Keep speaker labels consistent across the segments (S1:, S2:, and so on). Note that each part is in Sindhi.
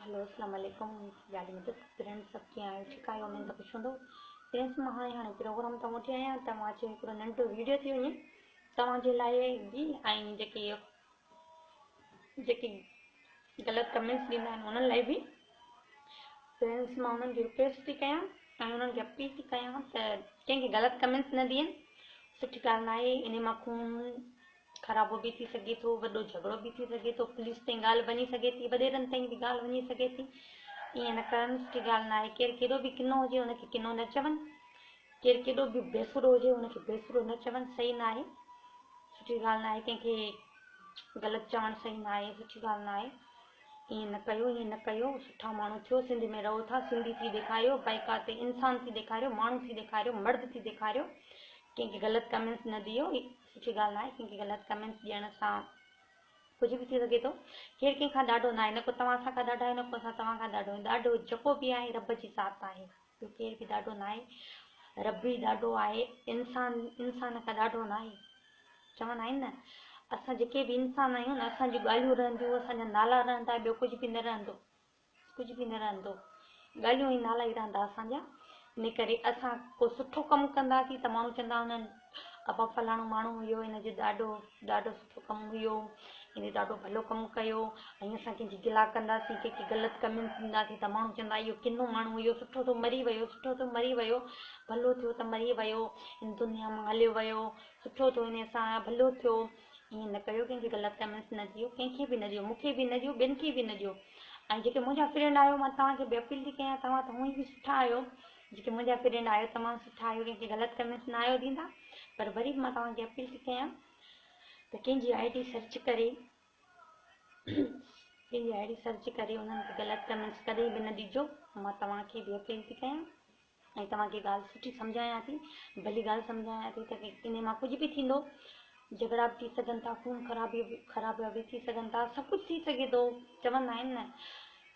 S1: هلو اسلام عليڪم ياري مدد فرينڊ سڀ ڪيئن آهيو ٺيڪ آهيو اميد ته خوش هوندو فرينڊس مان هاڻي هاڻي پروگرام تان موٽي آيان ته مان چيو هڪڙو ننڍڙو ويڊيو ٿي وڃي توهان جي لاء به ۽ جيڪي جيڪي غلط ڪمينٽس ڏيندا آهن انهن لاء به فرينڊس مان انهن کي رڪويسٽ ٿي ڪيان ۽ انهن کي اپيل ٿي ڪيان ته ڪنهن کي غلط ڪمينٽس نه ڏين سٺي ڳالهه نه آهي انهي مان خون خرابو به ٿي سگهي ٿو، وڏو جهڳڙو به ٿي سگهي ٿو، پوليس تائين ڳالهه وڃي سگهي ٿي، وڏيرن تائين به ڳالهه وڃي سگهي ٿي. ائين نه ڪرڻ سٺي ڳالهه ناهي. ڪير ڪيڏو به ڪنو هجي ان کي ڪنو نه چون، ڪير ڪيڏو به بيسرو هجي ان کي بيسرو نه چون، صحيح ناهي، سٺي ڳالهه ناهي، ڪنهن کي غلط چوڻ صحيح ناهي، سٺي ڳالهه ناهي. ائين نه ڪيو، ائين نه ڪيو، سٺا ماڻهو ٿيو، سنڌ ۾ رهو ٿا، سنڌي ٿي ڏيکاريو، بائيڪاٽ تي انسان ٿي ڏيکاريو، ماڻهو ٿي ڏيکاريو، مرد ٿي ڏيکاريو، ڪنهن کي غلط ڪمينٽس نه ڏيو. سٺي ڳالهه ناهي ڪنهن کي غلط ڪمينٽس ڏيڻ سان ڪجهه به ٿي سگهي ٿو ڪير ڪنهن کان ڏاڍو ناهي نه ڪو توهان اسان کان ڏاڍا آهيو نه ڪو اسان توهان کان ڏاڍو آهيون ڏاڍو جيڪو به آهي رب جي ذات آهي ٻيو ڪير به ڏاڍو ناهي رب ئي ڏاڍو آهي انسان انسان کان ڏاڍو ناهي چوندا آهن نه اسان جيڪي به انسان آهيون نه اسان جون ڳالهيون رهنديون اسان جا نالا رهندا ٻيو ڪجهه به نه رهندو ڪجهه به نه رهندو. ڳالهيون ۽ نالا ئي رهندا اسان جا. ان ڪري اسان ڪو سٺو ڪم ڪنداسين ته ماڻهو چوندا هنن ابا فلاڻو ماڻهو هيو هن جو ڏاڍو ڏاڍو سٺو ڪم هيو هن ڏاڍو ڀلو ڪم ڪيو ۽ اسان ڪنهن جي گلا ڪنداسين ڪنهن کي غلط ڪمينٽس ڏينداسين ته ماڻهو چوندا اهو ڪنو ماڻهو هيو سٺو ٿو مري ويو سٺو ٿو مري ويو ڀلو ٿيو ته مري ويو هن دنيا مان هليو ويو سٺو ٿيو هن سان ڀلو ٿيو ائين نه ڪيو ڪنهن کي غلط ڪمينٽس نه ڏيو ڪنهن کي به نه ڏيو مون کي به نه ڏيو ٻين کي به نه ڏيو ۽ جيڪي منهنجا فرينڊ آهيو مان توهان کي به اپيل ٿي ڪيان توهان ته هونئن به سٺا آهيو جيڪي منهنجا فرينڊ آهيو تمام سٺا آهيو ڪنهن کي غلط ڪمينٽس نه آهيو ڏيندا پر وري به مان توهان کي اپيل ٿي ڪيان ته ڪنهن جي I D search ڪري ڪنهن جي I D search ڪري انهن کي غلط ڪمينٽس ڪڏهن به نه ڏجو مان توهان کي به اپيل ٿي ڪيان ۽ توهان کي ڳالهه سٺي سمجهايان ٿي، ڀلي ڳالهه سمجهايان ٿي ته انهي مان ڪجهه به ٿيندو، جهڳڙا به ٿي سگهن ٿا، خون خرابي به خرابا به ٿي سگهن ٿا، سڀ ڪجهه ٿي سگهي ٿو، چوندا آهن نه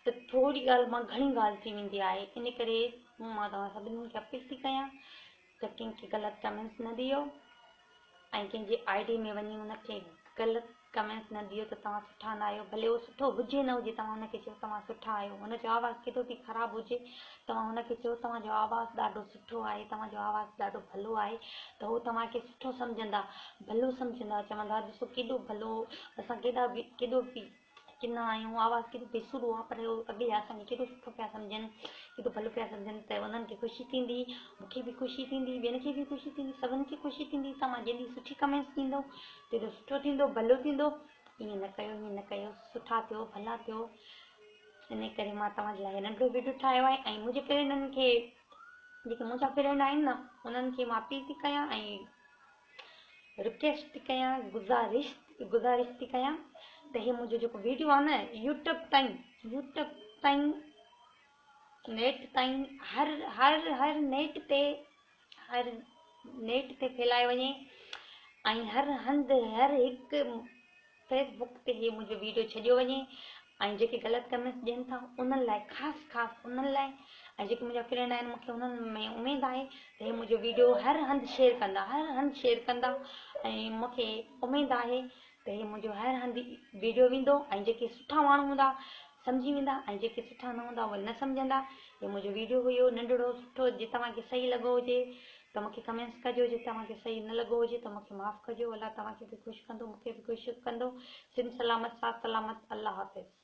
S1: ته ٿوري ڳالهه مان گهڻي ڳالهه ٿي ويندي آهي، ان ڪري مان توهان سڀني کي اپيل ٿي ڪيان ته ڪنهن کي غلط ڪمينٽس نه ڏيو ۽ ڪنهن جي I D ۾ وڃي ان کي غلط ڪمينٽس نه ڏيو ته توهان سٺا نه آهيو ڀلي اهو سٺو هجي نه هجي توهان ان کي چئو توهان سٺا آهيو هن جو آواز ڪيڏو به خراب هجي توهان هن کي چئو توهان جو آواز ڏاڍو سٺو آهي توهان جو آواز ڏاڍو ڀلو آهي ته هو توهان کي سٺو سمجهندا ڀلو سمجهندا چوندا ڏسو ڪيڏو ڀلو اسان ڪيڏا به ڪيڏو به ڪنا آهيون آواز ڪيڏو بي سرو آهي پر هو اڳي اسان کي ڪيڏو سٺو پيا سمجهن ڪيڏو ڀلو پيا سمجهن ته انهن کي خوشي ٿيندي مون کي به خوشي ٿيندي ٻين کي به خوشي ٿيندي سڀن کي خوشي ٿيندي توهان جيڏي سٺي ڪمينٽس ڏيندو تيڏو سٺو ٿيندو ڀلو ٿيندو ائين نه ڪيو ائين نه ڪيو سٺا ٿيو ڀلا ٿيو ان ڪري مان توهان جي لاء ننڍڙو ويڊيو ٺاهيو آهي ۽ منهنجي فرينڊن کي جيڪي منهنجا فرينڊ آهن نه انهن کي مان اپيل ٿي ڪيان ۽ رڪويسٽ ٿي ڪيان گذارش گذارش ٿي ڪيان ته هي منهنجو جيڪو ويڊيو آهي نه يوٽيوب تائين يوٽيوب تائين نيٽ تائين هر هر هر نيٽ تي هر نيٽ تي ڦهلايو وڃي ۽ هر هنڌ هر هڪ فيس بڪ تي هي منهنجو ويڊيو ڇڏيو وڃي ۽ جيڪي غلط ڪمينٽس ڏين ٿا انهن لاء خاص خاص انهن لاء ۽ جيڪي منهنجا فرينڊ آهن مونکي انهن ۾ اميد آهي ته هي منهنجو ويڊيو هر هنڌ شيئر ڪندا هر هنڌ شيئر ڪندا ۽ مونکي اميد آهي ته هي منهنجو هر هنڌ ويڊيو ويندو ۽ جيڪي سٺا ماڻهو هوندا سمجهي ويندا ۽ جيڪي سٺا نه هوندا اهي نه سمجهندا. هي منهنجو ويڊيو هيو ننڍڙو سٺو جي توهان کي صحيح لڳو هجي ته مونکي ڪمينٽس ڪجو جي توهان کي صحيح نه لڳو هجي ته مونکي معاف ڪجو الله توهان کي به خوش ڪندو مونکي به خوش ڪندو سنڌ سلامت ساٿ سلامت الله حافظ.